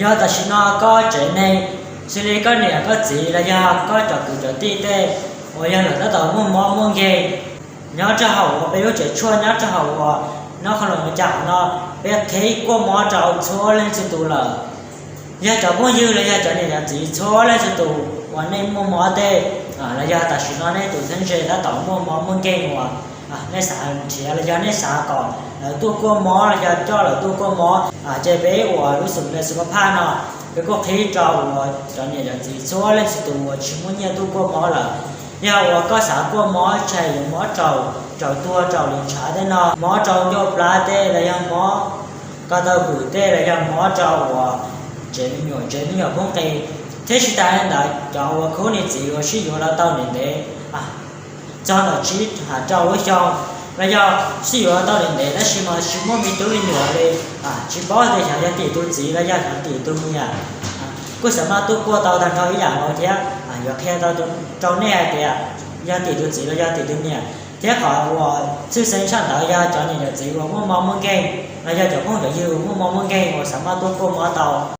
Yog tam sim no koj tsev neeg, xws li koj niam koj txiv los yog koj cov kwv cov tij tej uas yog lawv tab tom muaj mob muaj nkeeg nyob rau hauv uas peb lub tsev tshuaj nyob rau hauv uas nyob qhov los mus cas hauv no, peb qhib kuaj mob rau txhua leej txhua tus lawm. Yog cov phooj ywg los yog cov niam cov txiv txhua leej txhua tus uas nej muaj mob tej los yog tam sim no nej tus txheeb ze tab tom muaj mob muaj nkeeg uas nej xav nrhiav los yog nej xav kom lawv tuaj kuaj mob los yog coj lawv tuaj kuaj mob, ces peb uas lub xum le xu pab phaj no, peb kuj qhib rau uas cov niam cov txiv txhua leej txhua tus uas tsis muaj nyiaj tuaj kuaj mob lawm. Yog uas koj xav kuaj mob tshais yuav mob raum, raum tuag raum li ntshav tej no, mob rau ncauj plab tej los yog mob ko taw vwm tej los yog mob rau uas tsev me nyuam tsev me nyuam poob qis, thiab tsis tas li ntawd cov uas khub niam txiv uas sib yuav los tau ntev ntev txog ntawm tsib rau rau lub xyoo, los yog sib yuav tau ntev ntev tab sis mas tsis muaj me tub me nyuam li, tsis paub tias xyov yog tim tus txiv los yog xyov tim tus niam, kuj xav maj tuaj kuaj tau tag nrho ib yam nkaus thiab. Yuav qhia tau rau nej hais tias yog tim tus txiv los yog tim tus niam, thiab qhov uas tshwj xeeb tshaj ntawd yog cov niam cov txiv uas muaj mob muaj nkeeg los yog cov phooj cov ywg uas muaj mob muaj nkeeg uas xav maj tuaj kuaj mob tau.